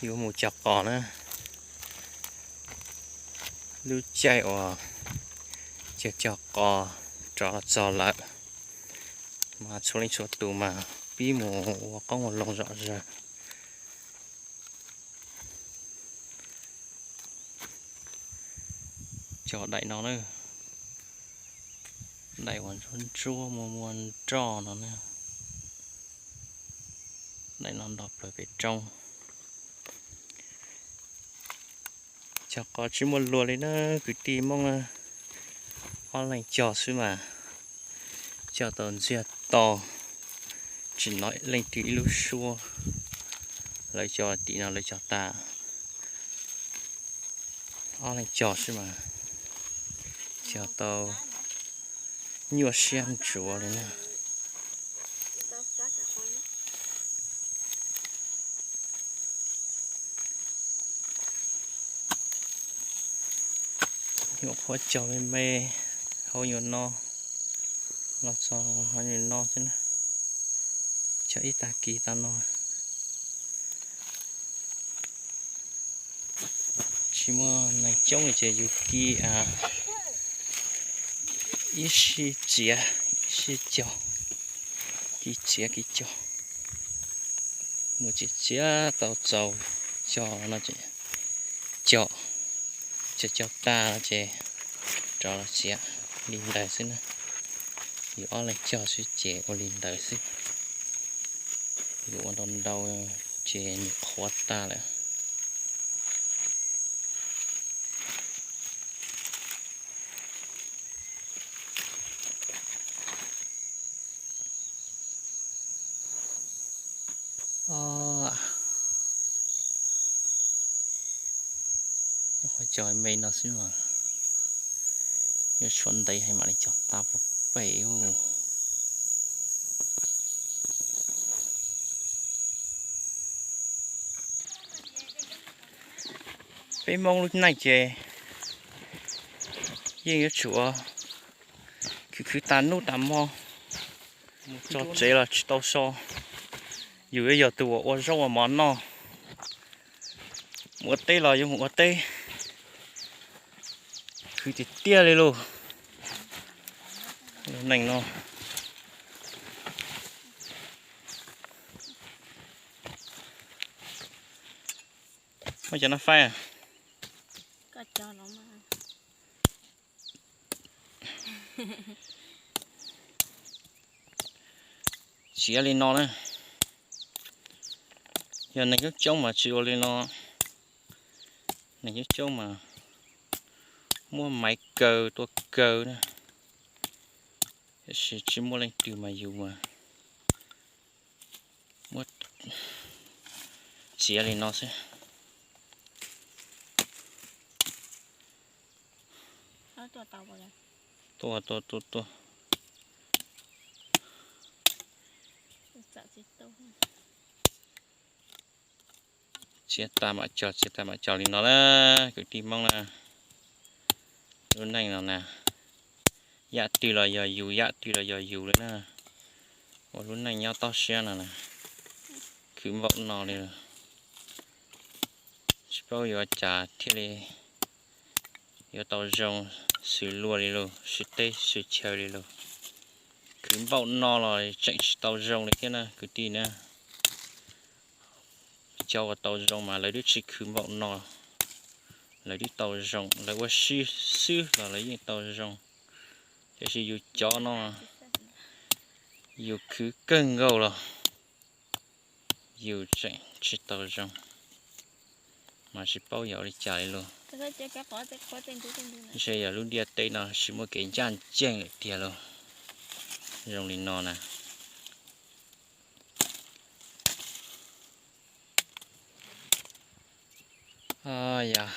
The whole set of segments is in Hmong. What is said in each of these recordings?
Yuav mus cog qos na, lub caij uas cog cog qos rov los txog lawm, mas txhua leej txhua tus mas pib mus ua qoob ua loo zom zaws. Cog daim no na, daim uas ntsuab ntsuab muag muag nroj no na, daim no nrog plaws pem roob. Cog qos tsis muaj luag li na, kwv tij Hmoob na, ob leeg cog xwb mas cog tau ntxiag to, tsis hnov leej twg ib lub suab. Lawv cog tim no lawv cog tas, ob leeg cog xwb mas cog tau nyuaj siab ntsuav li na. Nyuam qhuav cog me me hauv nyuam no los txog hauv nyuam no xwb na. Cog ib tag kis tau no. Tsis muaj neeg coob li ces yus kis ib sij txiav ib sij cog, kis txiav kis cog. Mus txiav txiav tau txaus cog no ces cog, cog cog tag ces rov los txiav li ntawd xwb na. Yus ob leeg cog xwb ces ua li ntawd xwb. Yus ua ntau ntau ces nws qhuav tag lawm. Cog me no xwb mas yuav tshuav ntev heev mam li cog tag puag pem ub. Peb Hmoob lub neej ces yeej yuav tsum khwv khwv tas hnub tas hmo, mus txog tsev los tsis tau so. Yus yuav yog tus uas ua zaub ua mov noj, mus ua teb los yuav mus ua teb, khwv tiag tiag li lauj. Lub neej no muaj cov no faib. Txiav li no na, yog neeg coob coob mas tsis ua li no. Neeg coob coob mas muab maiv kaw tua kaw na, tiam sis tsis muaj leej twg mas yus mas muab txiav li no xwb. Tua tua tua tua. Txiav tas mam cog, txiav tas mam cog li no na, kwv tij Hmoob na. Lub neej no na, yam twg los yog yus, yam twg los yog yus li na. Ua lub neej nyob toj siab no na, khwv npaum no li, tsis paub yuav cas thiaj li yuav tau zoo xws luag li lauj, xws teb xws chaw li lauj. Khwv npaum no los tseem tsis tau zoo li thiab na kwv tij na. Cov uas tau zoo mas lawv twb tsis khwv npaum no, lawv twb tau zoo, lawv ua si xwb los lawv yeej tau zoo. Tiam sis yus cov no yus khwv kawg nkaus los yus tseem tsis tau zoo, mas tsis paub yog ua li cas li lauj. Ntshe yog lub ntiaj teb no tsis muaj kev ncaj ncees lawm tiag lauj. Zoo li no na. Yog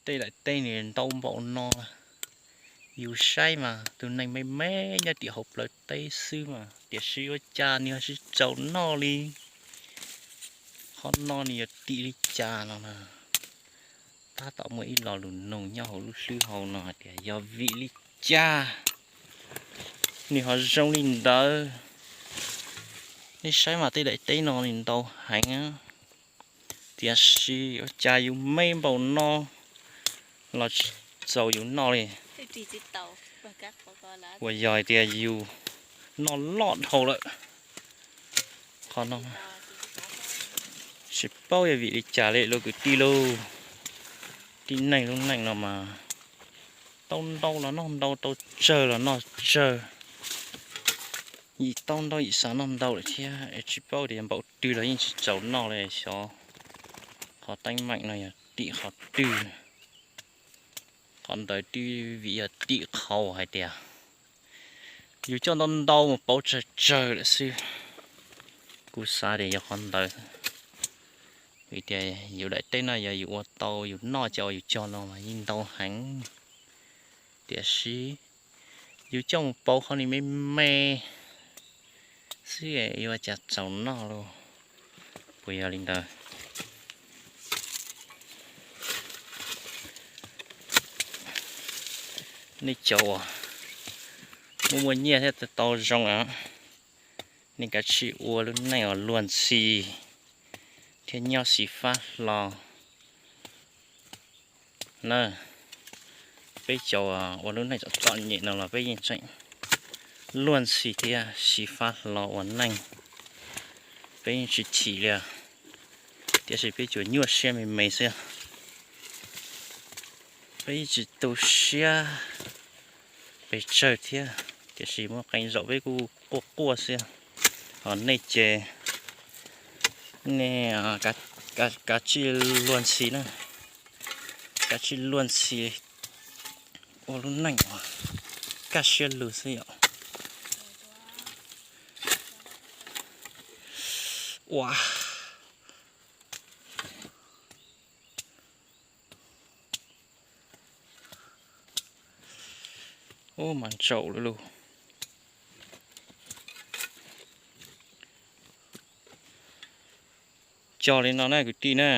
tej daim teb nws ntau npaum no, yus saib mas tus neeg me me nyob tim hauv plawv teb xwb mas, tiam sis ua cas nws ho tsis txaus noj li. Qhov no nws yog tim li cas no na? Tab tom muaj ib lo lus nug nyob hauv lub hlwb hauv no hais tias yog vim li cas nws ho zoo li ntawd. Nej saib mas tej daim teb no nws ntau heev, tiam sis ua cas yus me npaum no los tsis txaus yus noj li. Uas yog hais tias yus noj loj dhau lawm. Qhov no tsis paub yog vim li cas li lauj kwv tij lauj. Tib neeg lub neej no mas tau ntau los noj ntau, tau tsawg los noj tsawg. Yim tau ntau yim xav noj ntau lawm thiab, es tsis paub tias npaum twg los yeej tsis txaus noj li xyov. Qhov teeb meem no yog tim qhov twg? Qhov ntawd twb vim yog tim qhov hais tias yus coj ntau ntau mus pauv tsawg tsawg lawm xwb. Kuv xav tias yog qhov ntawd, vim tias yus daim teb no yog yus ua tau yus noj cov uas yus cog no mas yeej ntau heev, tiam sis yus coj mus pauv qhov nws me me xwb, yuav cas txaus noj lauj. Puas yog li ntawd? Nej cov uas muaj muaj nyiaj thiab tau zoo, nej kav tsij ua lub neej uas luag ntxhi thiab nyob xyiv fab hlo na. Peb cov ua lub neej txom txom nyem no los peb yeej tseem luag ntxhi thiab xyiv fab hlo ua neej, peb yeej tsis chim li. Tiam sis peb tsuas nyuaj siab me me xwb, peb yeej tsis tu siab pes tsawg thiab, tiam sis muaj qee zaum peb kuj quaj quaj xwb. Ho nej ces nej kav tsij luag ntxhi na, kav tsij luag ntxhi ua lub neej uas kaj siab lug xwb yom. Ua, ub, mas ntsaum lawm lauj. Cog li no na kwv tij na,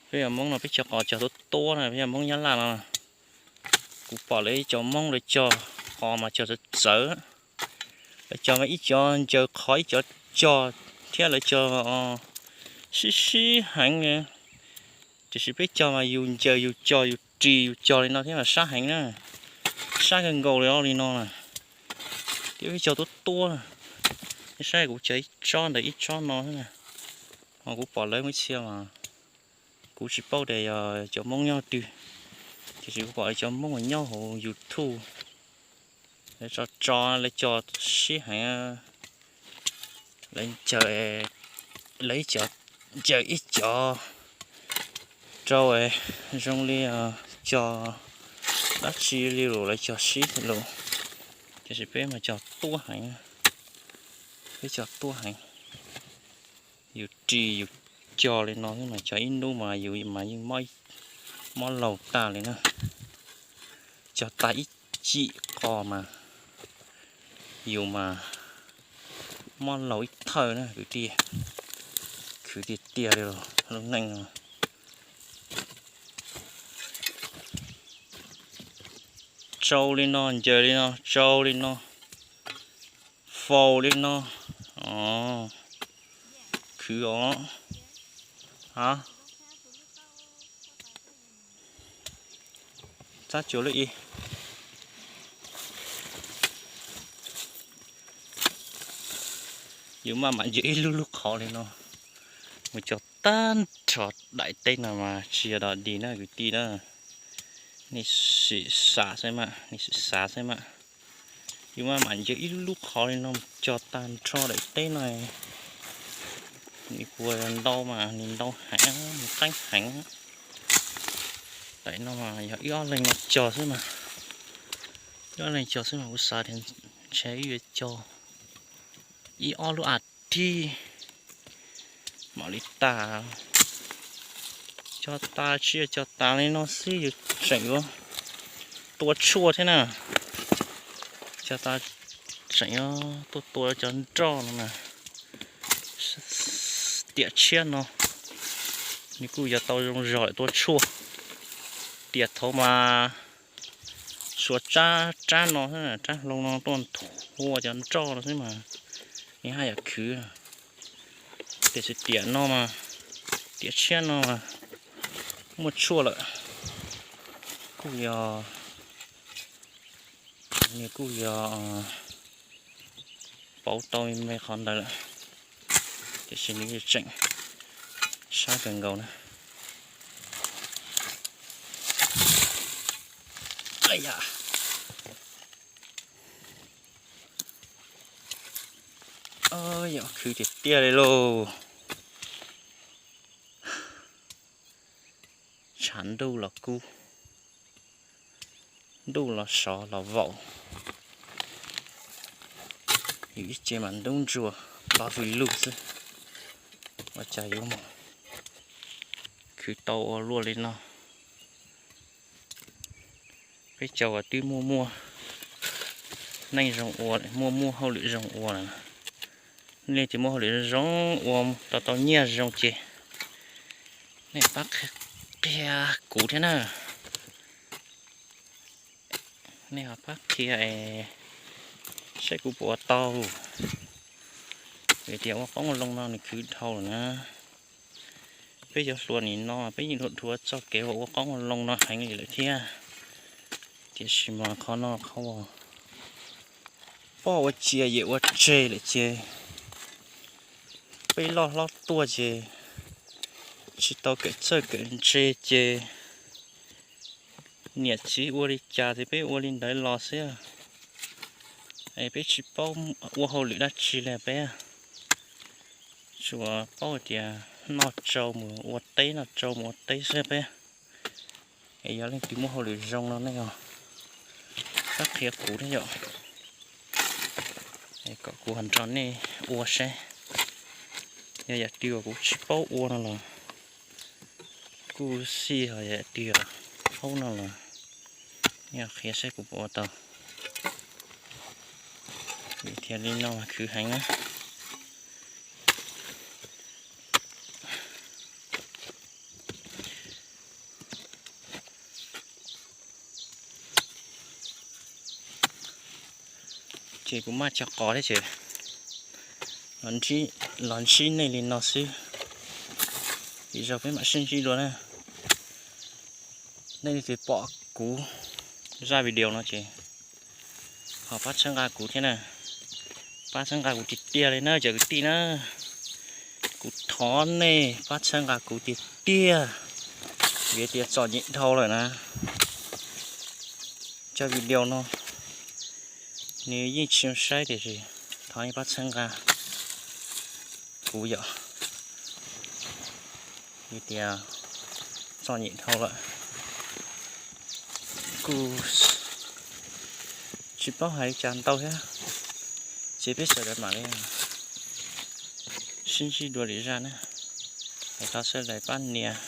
peb yog Hmoob no peb cog qos cog tuab tuab na, peb yog Hmoob Nyab Laj no. Kuv pom lawv ib cov Hmoob lawv cog qos mas cog txawv txawv, lawv cog mas ib cov ncaws qhov ib cov cog thiab lawv cog sib sib heev. Tiam sis peb cog mas yus ncaws yus cog yus ris yus cog li no thiab mas sab heev na, sab kawg nkaus li os li no na. Thiab peb cog tuab tuab, nej saib kuv cog ib tsob ntawm ib tsob no xwb na. Ho kuv pom lawv muaj ib txhia mas kuv tsis paub tias yog cov Hmoob nyob twg, tiam sis kuv pom cov Hmoob uas nyob hauv YouTube lawv tso tso lawv cog sib heev. Lawv ncaws, lawv ib co ncaws ib co rau zoo li cog dab tsi li lus lawv cog sib lus. Tiam sis peb mas cog tuab heev, peb cog tuab heev. Yus ris yus cog li no xwb mas cog ib hnub mas yus mas yeej mob laug tag li na. Cog tag ib cim qos mas yus mas mob laug ib thawj na kwv tij. Khwv tiag tiag li lub neej no. Tsau li no, ncaws li no, tsau li no, faus li no. Khwv os. A, txab cuag lub i. Yus maj mam ncaws ib lub lub qhov li no mus cog tag nrho daim teb no mas tsis yog dog dig na kwv tij na. Nej sim xav xwb mas, nej sim xav xwb mas. Yus maj mam ncaws ib lub lub qhov li no mus cog tag nrho daim teb no. Nws puas ntau mas nws ntau heev, nws qeeb heev. Daim no mas yog ib ob leeg no cog xwb mas, ib ob leeg cog xwb mas kuv xav tias ntshe wb yuav cog ib ob lub as thiv mam li tag. Cog tas tsis yog cog tas li no xwb yus tseem yuav tua tshuaj thiab na. Cog tas tseem yuav tuaj tua cov nroj no na. Tiam tshiab no nws kuj yog tau zoo zog lawm tua tshuaj. Tiam thaud mas suav rab, rab no xwb, rab hlau no tuaj nthua cov nroj no xwb mas Nws haj yam khwv, tiam sis tiam no mas, tiam tshiab no mas muaj tshuaj lawm. Kuj yog, nws kuj yog pauv tau me qhov ntawd lawm, tiam sis nws tseem sab kawg nkaus na. Yog khwv tiag tiag li lauj. Tshav ntuj los kub, ntuj los sov los vaum, yus ib ce mas ntub ntsuag los vwm lug xwb. Ua cas yuav mus khwv tau ua luaj li no? Peb cov uas twb muaj muaj neej zoo ua, muaj muaj hauj lwm zoo ua lawm, nej leej twg muaj hauj lwm zoo ua tau tau nyiaj zoo ces nej pab qhia kuv thiab na. Nej ho pab qhia es saib kuv puas ua tau. Vim tias ua qoob ua loo no nws khwv dhau lawm na. Peb cov hluas nim no peb yeej dhuav dhuav txoj kev uas ua qoob ua loo no heev li lawm thiab. Tiam sis mas qhov no qhov uas poj ua cia yawm ua tseg lawm ces peb loj hlob tuaj ces tsis tau kawm txawj kawm ntse ces niam txiv ua li cas ces peb ua li ntawd los xwb. Es peb tsis paub ua hauj lwm dab tsi li peb, tsuas paub hais tias noj tsau mus ua teb, noj tsau mus ua teb xwb peb. Es yog leej twg muaj hauj lwm zoo no nej pab qhia kuv thiab yom, kom kuv ho nrog nej ua saib. Yog yam twg uas kuv tsis paub ua no los kuj xij, ho yam twg haub no los nej qhia saib kuv puas ua tau. Vim tias li no khwv heev na. Ces kuv maj cog qos thiab ces los ntsib nej li no xwb, lwm zaug peb mam sib ntsib dua na. Nej leej twg pom kuv zaj video no ces ho pab txhawb nqa kuv thiab na, pab txhawb nqa kuv tiag tiag li na cov kwv tij na. Kuv thov nej pab txhawb nqa kuv tiag tiag, vim tias txom nyem dhau lawm na. Cov video no nws yeej tsis zoo saib tiam sis thov nej pab txhawb nqa kuv yom, vim tias txom nyem dhau lawm. Kuj tsis paub hais li cas ntau thiab, ces peb sawv daws mam li sib ntsib dua lwm zaj na. Es thov sawv daws pab nias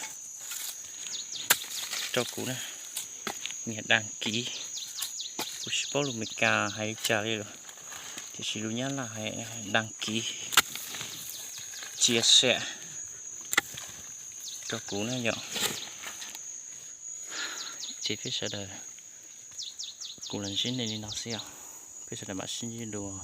rau kuv na, nias đăng ký. Kuv tsis paub lus Meskas hais li cas li lawm, tiam sis lus Nyab Laj hais đăng ký, chia sẻ rau kuv na yom. Ces peb sawv daws, kuv los ntsib nej li no xwb os, peb sawv daws mam sib ntsib dua.